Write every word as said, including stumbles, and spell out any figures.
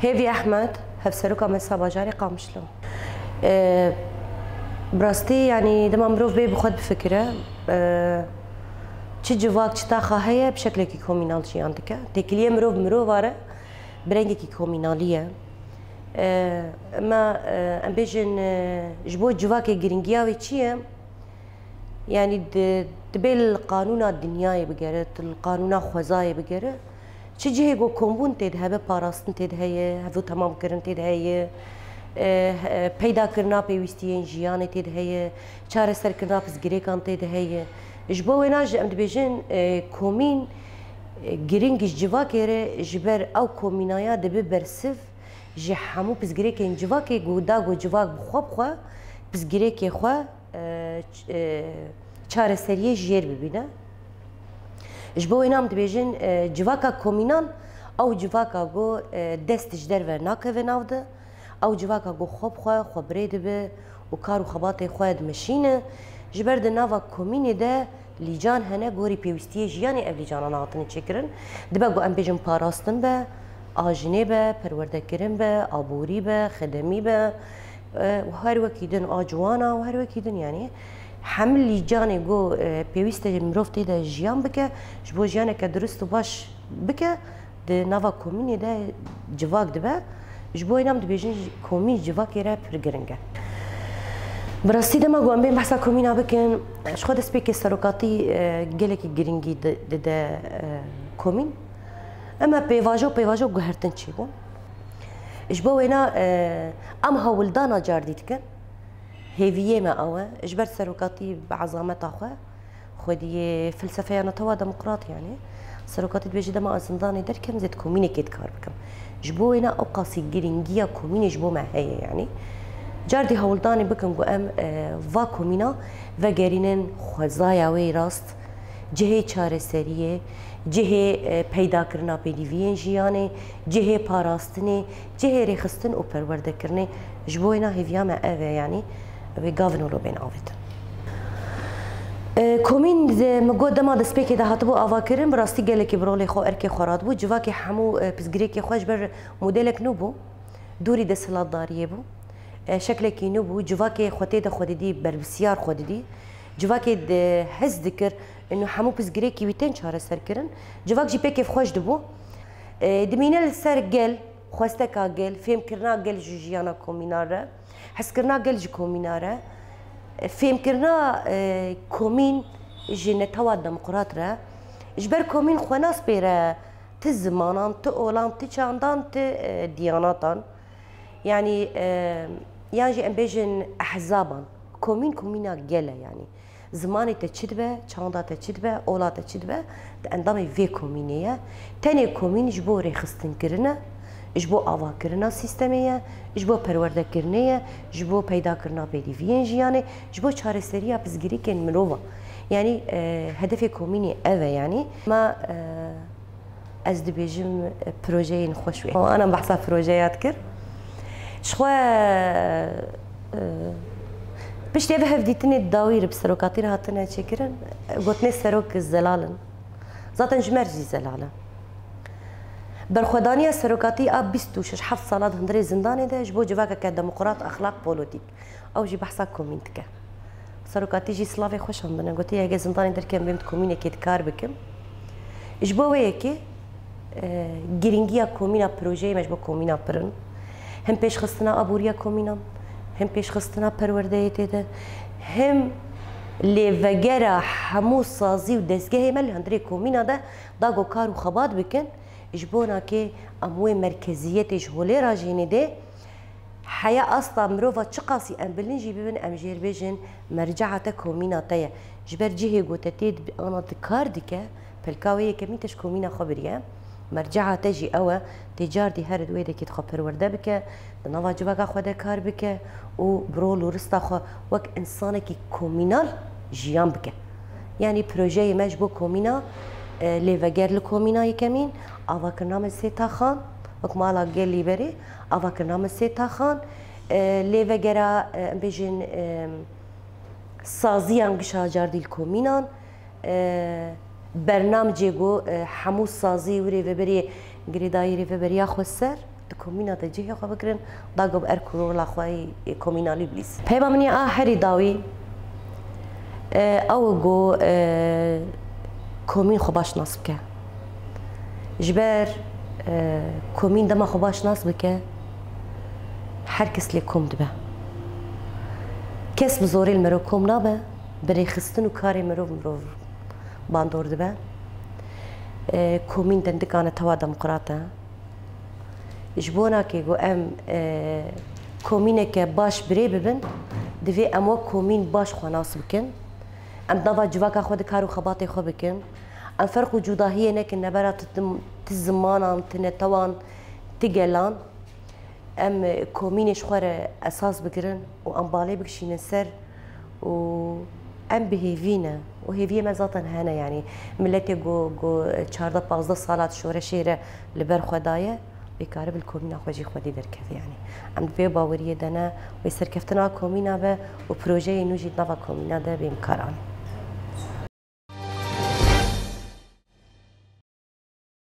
Hêvî Ehmed, Hevseroka Meclisa Bajarê Qamişlo. E, bi rastî, yanî dema mirov bê bi xwe bifikire, e, çi civak, çi taxa heye, bi şeklekî komînal jiyan dike. Têkiliyê mirov bi mirova re bi rengekî komînalî ye. E, me, e, em bêjin, e, ji bo civakê giringiya wê çi ye? Yanî di, dibê li qanûna dinyayê bigere, tu li qanûna xwezayê bigere. Çi cihê ku kombûn tê de hebe, parastin tê de heye, hevû temamkirin tê de heye, e, e, peydakirina pêwîstiyên jiyanê tê de heye, çareserkirina pirsgirêkan tê de heye. Ji bo wêna jî em dibêjin, e, komîn, e, giring ji civakê re, ji ber ew komînaya dibe bersiv ji hemû pirsgirêkên civakê, ku da ku civak bi xwe bi xwe pirsgirêkê xwe, e, ç-, e, çareseriyê jêr bibîne. Ji bo wêna em dibêjin, e, civaka komînan, ew civaka ku, e, dest ji derve nakeve nav de, ew civaka ku xwe bi xwe, xwe birê dibe û kar û xebatê xwe dimeşîne. Ji ber di nava komînê de lîcan hene gorî pêwîstiyê jiyanê ev lîcanan hatine çêkirin. Dibe ku em bêjin parastin be, a jinê be, perwerdekirin be, aborî be, xedemî be, e, û her wekî din a ciwana û her wekî din, yanî hemî lîcanê ku, e, pêwîst e mirov tê de jiyan bike, ji bo jiyaneke dirust û baş bike, di nava komînê de civak dibe. Ji bo wêna em dibêjin jî komîn civakê re pir giring e. Bi rastî dema ku em bên behsa komîna bikin, ji xwe destpêkê serokatî, e, gelekî giringî di-, dide, e, komîn. Ema pêvajo pêvajo guhertin çêbûn. Ji bo wêna, e, em hewldana cardî dikin. Hêviyê me ew e. Ji ber serokatî bi ezameta xwe, xwediyê felsefeya netewa demokrat, yanî serokatî dibêje dema ez zindanê derkem, ez ê di komînekê de kar bikim. Ji bo wêna ew qasî giringiya komînê ji bo me heye, yanî cardî hewldanê bikin ku em, e, va komîna vegerînin xwezaya wê rast, cihê çareseriyê, cihê, e, peydakirina pêdiviyên jiyanê, cihê parastinê, cihê rêxistin û perwerdekirinê. Ji bo wêna hêviya me ev e, yanî ew ê gavin û lobên avêtin. E, komîn, e, min got dema destpêkê de hatibû avakirin, bi rastî gelekî bi rolê xwe, erkê xwe radibû. Civakê hemû, e, pirsgirêkê xwe ji ber modelek nû bû, dûrî desthilatdariyê bû. E, şeklekî nû bû, civakê xwe tê de xwe didî, berpirsiyar xwe didî. Civakê di hez dikir, ino hemû pirsgirêkî wî tên çareserkirin. Civak jî pê kêfxweş dibû. E, dimîne li ser gel, xwesteka gel, fêmkirina gel ji jiyana komînal re, hezkirina gel ji komîna re, e, fêmkirina, e, komîn ji netewa demokrat re, ji ber komîn xwenas pê re ti zimanan, ti olan, ti çandan, ti, e, diyanatan. Yanî, e, yan jî em bêjin ehzaban. Komîn, komîna gel e, yanî. Zimanê te çi dibe, çanda te çi dibe, ola te çi dibe, tu endamê vê komînê ye. Tenê komîn ji bo rêxistinkirin e, ji bo avakirina sîstemê ye, ji bo perwerdekirinê ye, ji bo peydakirina pêdiviyên jiyanê, ji bo çareseriya pirsgirêkên mirova. Yanî, e, hedefê komînê ev e, yanî. Ma, e, Ez dibêjim, e, projeyên xweş wê. Ana behsa projeya dikir. Ji xwe, e, piştê vê hevdîtinê dawî re bi serokatî re hatine çêkirin, gotinê serok zelal in. Zaten ji me re jî zelal e. Berxwedaniya serokatî a bîst û şeş heft sala di hundirê zindanê de ji bo civakeke demokrat, exlaq, polotîk. Ew jî behsa komîn dike. Serokatî jî silavê xwe şandine. Gotiye, hege zindanê derkem bêm di komînekê de kar bikim. Ji bo wê yekê, e, giringiya komîna, projeyê me ji bo komîna pir in. Him pêşxistina aboriya komînan, him pêşxistina perwerdeyê tê de, him lêvegera hemû sazî û dezgehê me li hundirê komîna de da ku kar û xebat bikin, ji bo nakê em wê merkeziyetê ji holê re jî nêdê, Heya asta mirova çiqasî em bilind jî bibin, em jê re bêjin, merce'a te komîna te ye. Ji ber cihê ku te tê di ana di kar dike, pelka wê yekemîn te ji komîna xwe biriye. Merce'a te jî ew e, tê cardî here di wê dekê de xwe perwerde bike, di nava civaka xwe de kar bike û bi rol û rista xwe wek însanekî komînal jiyan bike. Yanî projeyê me ji bo komîna, e, lêveger li komîna yekemîn, avakirina me sê taxan, wek mala gelî berê, avakirina me sê taxan, e, lêvegera, e, em bêjin, e, saziyan gişa cardî li komînan, e, bernamecê ku, e, hemû sazî û rêveberê girêdayî rêveberiya xweser, Di komîna de cihê xwe bigirin, da ku bi erk û rola xwe yê komînalî bilîs. Peyva min ya a herî dawî, e, ew e ku, e, komîn xwe baş nas bike. Ji ber, e, komîn dema xwe baş nas bike, her kes lê kom dibe. Kes bi zorê li mero kom nabe, bi rêxistin û karê mirov mirov bandor dibe. E, komîn dendika netewa demokrat e. Ji bona ku em, e, komîneke baş birê bibin, divê em wek komîn baş xwe nas bikin. Em nava civaka xwe di kar û xebatê xwe bikin. Em ferq û cudahiyê nekin nebera ti tim-, ti zimanan, ti netewan, ti gelan. Em, e, komînê ji xwe re esas bigirin û em balê bikişînin ser û em bi hêvî ne û hêviyê me zaten hene, yanî miletê ku, ku çardeh pazdeh sala di şoreşê re li ber xwe daye, wê karibe li komîna xwe jî xwedî derkeve, yanî em di vê baweriyê de ne, wê serkeftina komîna be û projeyê nû jî di nava komîna de bên bikaranîn.